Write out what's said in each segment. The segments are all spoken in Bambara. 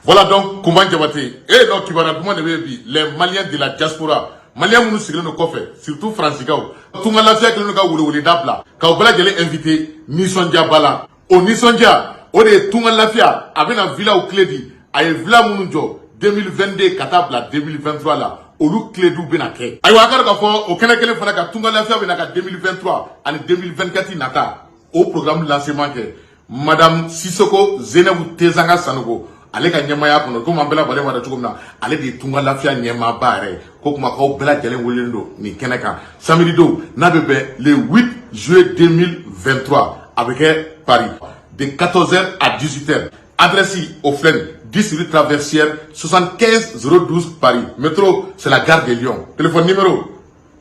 Voilà donc Koman Jabate e non, kibaruya duman de bɛ bi. Les Maliens de la diaspora, Malien minnu sigilen don kɔfɛ, surtout Faransikaw, Tunga Lafiya kɛlen don ka weleweleda bila k'aw bɛɛ lajɛlen invité nisɔndiyaba la. O nisɔndiya o de ye Tunga Lafiya a bɛna villaw clé di. A ye villa minnu jɔ 2022 ka taa bila 2023 la, olu clé diw bɛna kɛ. Ayiwa, a ka dɔn k'a fɔ o kɛnɛ kelen fana ka Tunga Lafiya bɛna ka 2023 ani 2024 nata o programme lancement kɛ Madame Sisoko Zenabu Tezanga Sanogo, ale ka ɲɛmaaya kɔnɔ. Komi an bɛɛ lajɛlen b'a dɔn cogo min na, ale de ye Tunga Lafiya ɲɛmaaba yɛrɛ ye. Ko kuma k'aw bɛɛ lajɛlen welelen don nin kɛnɛ kan samedi don n'a bɛ bɛn le 8 juillet 2023. A bɛ kɛ Paris de 14h à 18h. Adresse o filɛ nin: 10 rue Traversière, 75 012 Paris. Métro, c'est la gare de Lyon. Téléphone numéro,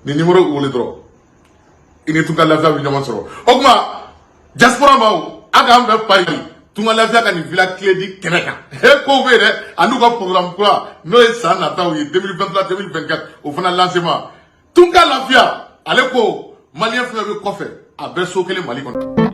ni numéro wele dɔrɔn, i ni Tunga Lafiya bɛ ɲɔgɔn sɔrɔ. O tuma diaspora maaw, a k'an bɛn Paris Tunga Lafiya ka nin villa clé di kɛnɛ kan. E kow bɛ yen dɛ, a n'u ka programme kura n'o ye san nataw ye 2023 2024, o fana lancement. Tunga Lafiya ale ko Malien fɛn fɛn bɛ kɔfɛ, a bɛɛ so kelen Mali kɔnɔ.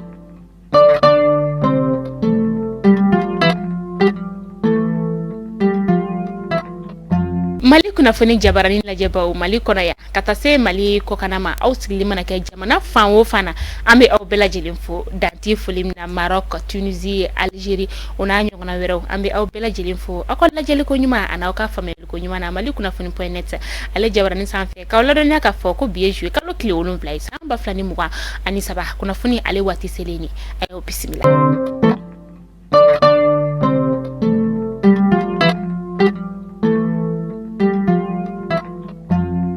Mali kunnafoni jabaranin lajɛbaw Mali kɔnɔ yan ka taa se Mali kɔkanna ma, aw sigili mana kɛ jamana fan o fan na, an bɛ aw bɛɛ lajɛlen fo danti foli min na. Maroc, Tunisie, Algérie, o n'a ɲɔgɔnna wɛrɛw, an bɛ aw bɛɛ lajɛlen fo aw ka lajɛli ko ɲuman ani aw ka faamuyali ko ɲuman na Mali kunnafoni.net ale jabaranin sanfɛ. K'aw ladɔnniya k'a fɔ ko bi ye juillet kalo tile 7 ye, san 2023. Kunnafoni ale waati selen ye, a y'aw bisimila.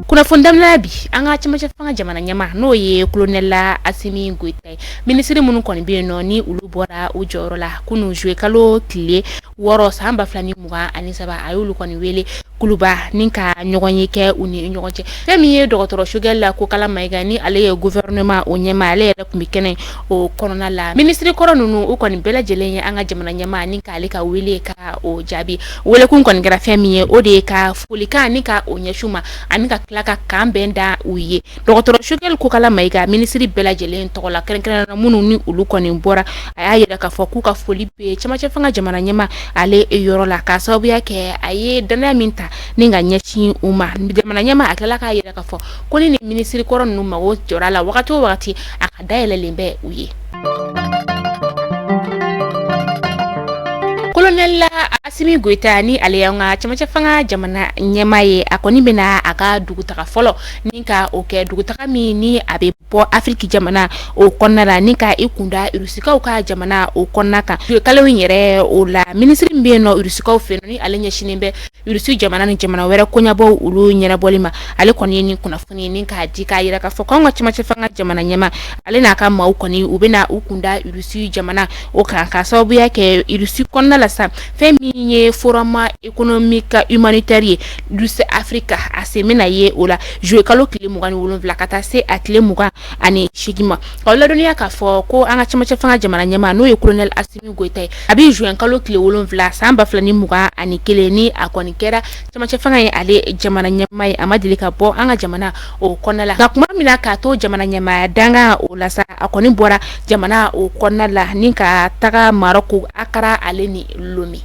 Kunnafoni daminɛ bi, an ka cɛmancɛ fanga jamana ɲɛmaa, n'o ye colonel Asimi Goyita ye, minisiri minnu kɔni bɛ yen nɔ ni olu bɔra u jɔyɔrɔ la kunun juillet kalo tile 6 san 2023, a y'olu kɔni wele Kuluba ni ka ɲɔgɔn ye kɛ u ni ɲɔgɔn cɛ. Fɛn min ye dɔgɔtɔrɔ Choguel Kokala Mayiga, ni ale ye gouvernement o ɲɛmaa, ale yɛrɛ tun bɛ kɛnɛ o kɔnɔna la. Minisiri kɔrɔ ninnu, u kɔni bɛɛ lajɛlen ye an ka jamana ɲɛmaa ni k'ale ka wele ka o jaabi. Welekun kɔni kɛra fɛn min ye, o de ye ka folikan ni ka o ɲɛsin u ma ani ka tila ka kan bɛn da u ye. Dɔgɔtɔrɔ Choguel Kokala Mayiga, minisiri bɛɛ lajɛlen tɔgɔ la, kɛrɛnkɛrɛnnenya minnu ni olu kɔni bɔra, a y'a yira k'a fɔ k'u ka foli bɛ cɛmancɛ fanga jamana ɲɛmaa ale yɔrɔ la, k'a sababuya kɛ a ye danaya min ta ni ka ɲɛsin u ma. Jamana ɲɛmaa a tilala k'a yira k'a fɔ ko ni minisiri kɔrɔ ninnu mago jɔra a la wagati o wagati, a ka dayɛlɛlen bɛ u ye. Colonel Asimi Goyita, ni ale y'an ka cɛmancɛ fanga jamana ɲɛmaa ye, a kɔni bɛna a ka dugutaga fɔlɔ ni ka o kɛ, dugutaga min ni a bɛ bɔ Afiriki jamana o kɔnɔna la ni ka i kunda Irusikaw ka jamana o kɔnɔna kan kalo in yɛrɛ o la. Minisiri min bɛ yen nɔ Irusikaw fɛ, ni ale ɲɛsinnen bɛ Irusi jamana ni jamana wɛrɛ koɲɛbɔw olu ɲɛnabɔli ma, ale kɔni ye nin kunnafoni ni k'a di k'a yira k'a fɔ k'anw ka cɛmancɛ fanga jamana ɲɛmaa, ale n'a ka maaw kɔni, u bɛna u kunda Irusi jamana o kan, ka sababuya kɛ Irusi kɔnɔna la sa, fɛn min ye forum économique humanitaire ye Russie Afrique, a sen bɛna ye o la juillet kalo tile 27 ka taa se a tile 28 ma. K'aw ladɔnniya k'a fɔ ko an ka cɛmancɛ fanga jamana ɲɛmaa, n'o ye colonel Asimi Goyita ye, a bɛ juin kalo tile 7 san 2021, ni a kɔni kɛra cɛmancɛ fanga ye ale jamana ɲɛmaa ye, a ma deli ka bɔ an ka jamana o kɔnɔna la. Nka tuma min na k'a to jamana ɲɛmaaya dankan o la sa, a kɔni bɔra jamana o kɔnɔna la ni ka taga Maroc, Accra ale ni Lomé.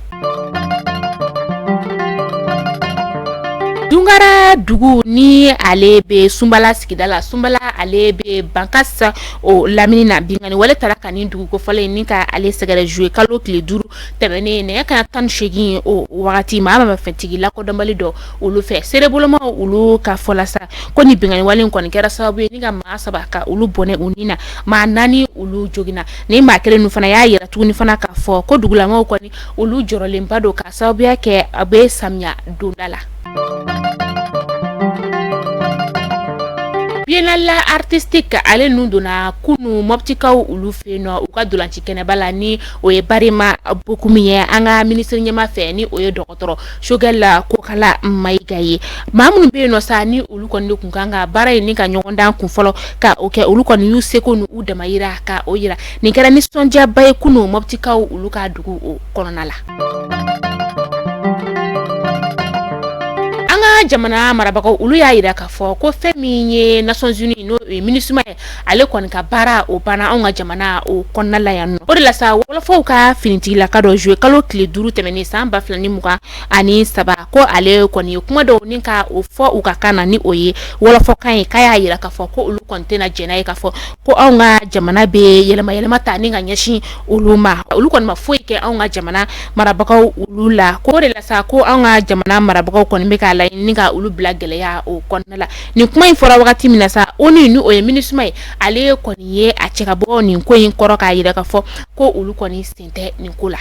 Dungara dugu ni ale bɛ Sunbala sigida la, Sunbala ale bɛ Bankasi o lamini na, binkanni wale taara ka nin dugu kofɔlen ni ka ale sɛgɛrɛ juillet kalo tile 5 tɛmɛnen nɛgɛ kanɲɛ 18 o wagati, maa mafɛntigi lakodɔnbali dɔ olu fɛ. Seerebolomaw olu ka fɔ la sa ko ni binkanni wale in kɔni kɛra sababu ye ni ka maa 3 ka olu bɔnɛ u ni na, maa 4 olu joginna. Ni maa kelen ninnu fana y'a yira tuguni fana k'a fɔ ko dugulamaw kɔni olu jɔrɔlenba don ka sababuya kɛ a bɛ samiya donda la. Biennale artistique ale nun donna kunu Mɔptikaw olu fɛ yen nɔ, u ka dolanci kɛnɛba la, ni o ye Barema Bokumu ye, an ka minisiri ɲɛmaa fɛ, ni o ye dɔgɔtɔrɔ Choguel Kokala Mayiga ye. Maa minnu bɛ yen nɔ sa, ni olu kɔni de kun kan ka baara in ni ka ɲɔgɔndan kun fɔlɔ ka o kɛ, olu kɔni y'u seko ni u damayira ka o yira. Nin kɛra nisɔndiyaba ye kunu Mɔptikaw olu ka dugu o kɔnɔna la. An ka jamana marabagaw olu y'a jira k'a fɔ ko fɛn min ye Nations Unies n'o ye MINUSMA ye, ale kɔni ka baara o banna anw ka jamana o kɔnɔna la yan nɔ. O de la sa, wɔlɔfɔw ka finitigilaka dɔ, juillet kalo tile 5 tɛmɛnen san 2023, ko ale kɔni ye kuma dɔw ni ka o fɔ u ka kan na, ni o ye wɔlɔfɔkan ye, k'a y'a jira k'a fɔ ko olu kɔni tɛna jɛn n'a ye k'a fɔ ko anw ka jamana bɛ yɛlɛma yɛlɛma ta ni ka ɲɛsin olu ma. Olu kɔni ma foyi kɛ anw ka jamana marabagaw olu la. Ko de la sa, ko anw ka jamana marabagaw kɔni bɛ k'a laɲini ka olu bila gɛlɛya o kɔnɔna la. Nin kuma in fɔra wagati min na sa, ONU, ni o ye MINUSMA ye, ale kɔni ye a cɛ ka bɔ nin ko in kɔrɔ, k'a jira k'a fɔ ko olu kɔni sen tɛ nin ko la.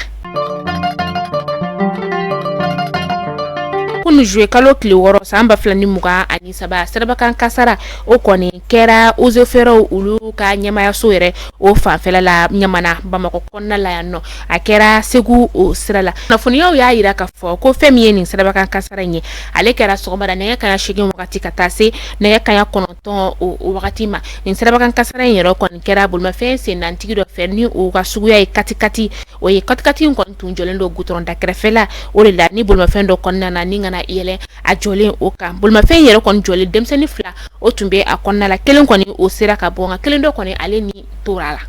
Kunu juillet kalo tile 6 san 2023, sirabakan kasara o kɔni kɛra eaux et forêts olu ka ɲɛmayaso yɛrɛ o fanfɛla la, Ɲamana, Bamakɔ kɔnɔna la yan nɔ. A kɛra Segu o sira la. Kunnafoniyaw y'a jira k'a fɔ ko fɛn min ye nin sirabakan kasara in ye, ale kɛra sɔgɔmada nɛgɛ kanɲɛ 8 wagati ka taa se nɛgɛ kanɲɛ 9 o wagati ma. Nin sirabakan kasara in yɛrɛ kɔni kɛra bolimafɛn sennantigi dɔ fɛ, ni o ka suguya ye katikati. O ye katikati in kɔni tun jɔlen don gudɔrɔn da kɛrɛfɛla o de la, ni bolimafɛn dɔ kɔnɔna na ni kana yɛlɛ a jɔlen o kan. Bolimafɛn yɛrɛ kɔni jɔlen, denmisɛnnin fila o tun bɛ a kɔnɔna la. Kelen kɔni o sera ka bɔ, nka kelen dɔ kɔni ale ni tora a la.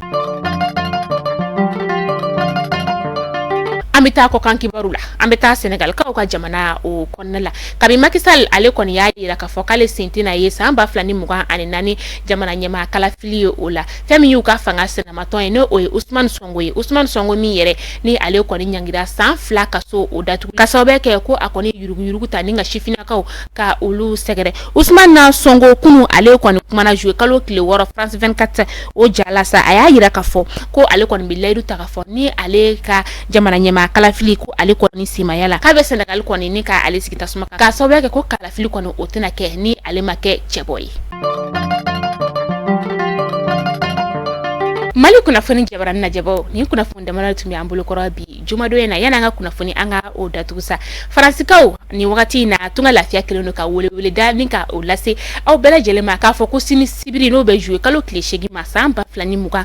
An bɛ taa kɔkan kibaru la. An bɛ taa Sɛnɛgalikaw ka jamana o kɔnɔna la. Kabi Macky Sall ale kɔni y'a jira k'a fɔ k'ale sen tɛna ye san 2024 jamana ɲɛmaa kalafili ye o la, fɛn min y'u ka fanga sinamatɔn ye, n'o o ye Ousmane Sonko ye. Ousmane Sonko min yɛrɛ ni ale kɔni ɲangira san 2 kaso o datugu, ka sababu kɛ ko a kɔni yuruguyurugu ta ni ka sifinnakaw ka olu sɛgɛrɛ. Ousmane Sonko, kunu ale kɔni kumana juillet kalo tile 6 France 24 o ja la sa. A y'a jira k'a fɔ ko ale kɔni bɛ layidu ta k'a fɔ ni ale ka jamana ɲɛmaa kalafili ko ale kɔni simaya la, k'a bɛ Senegal kɔni ni ka ale sigi tasuma kan, k'a sababu kɛ ko kalafili kɔni o tɛna kɛ ni ale ma kɛ cɛbɔ ye. Mali kunnafoni jabarani lajɛbaw, nin kunnafoni damadɔ tun bɛ an bolokɔrɔ bi jumadon in na. Yanni an ka kunnafoni an ka o datugu sa, Faransikaw, nin wagati in na Tunga Lafiya kɛlen don ka weleweleda ni ka o lase aw bɛɛ lajɛlen ma, k'a fɔ ko sini sibiri, n'o bɛ juillet kalo tile 8 ma san 2023,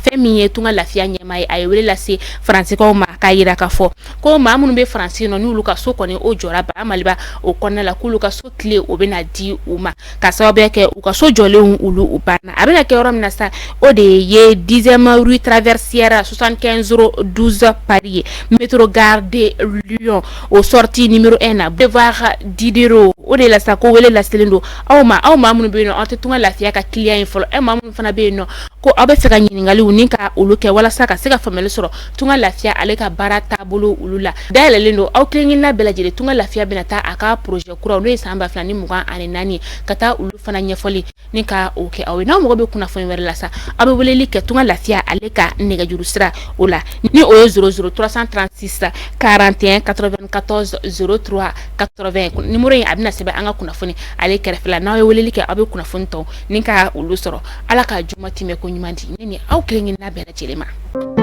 fɛn min ye Tunga Lafiya ɲɛmaa ye, a ye wele lase Faransikaw ma, k'a jira k'a fɔ ko maa minnu bɛ Faransi nɔ, n'olu ka so kɔni o jɔra ba Maliba o kɔnɔna la, k'olu ka so clé o bɛna di u ma, ka sababu kɛ u ka so jɔlenw olu u banna. A bɛna kɛ yɔrɔ min na sa, o de ye 10e rue Traversière, 75 012 Paris ye, métro gare de Lyon o sortie numéro 1 na, boulevard Diderot. O de la sa, ko wele laselen don aw ma, aw maa minnu bɛ yen nɔ, aw tɛ Tunga Lafiya ka client ye fɔlɔ, aw maa minnu fana bɛ yen nɔ ko aw bɛ fɛ ka ɲininkaliw ni ka olu kɛ walasa ka se ka faamuyali sɔrɔ Tunga Lafiya ale ka baara taabolo olu la. Dayɛlɛlen don aw kelen-kelenna bɛɛ lajɛlen. Tunga Lafiya bɛna taa a ka projet kuraw, n'o ye san 2024, ka taa olu fana ɲɛfɔli ni ka o kɛ aw ye. N'aw mago bɛ kunnafoni wɛrɛ la sa, aw bɛ weleli kɛ Tunga Lafiya ale ka nɛgɛjuru sira o la, ni o ye 00 336 41 94 03 80. Numéro in a bɛna sɛbɛn an ka kunnafoni ale kɛrɛfɛ la. N'aw ye weleli kɛ, aw bɛ kunnafoni tɔw ni ka olu sɔrɔ. Ala ka juma timɛ ko ɲuman di ne ni aw kelen-kelenna bɛɛ lajɛlen ma.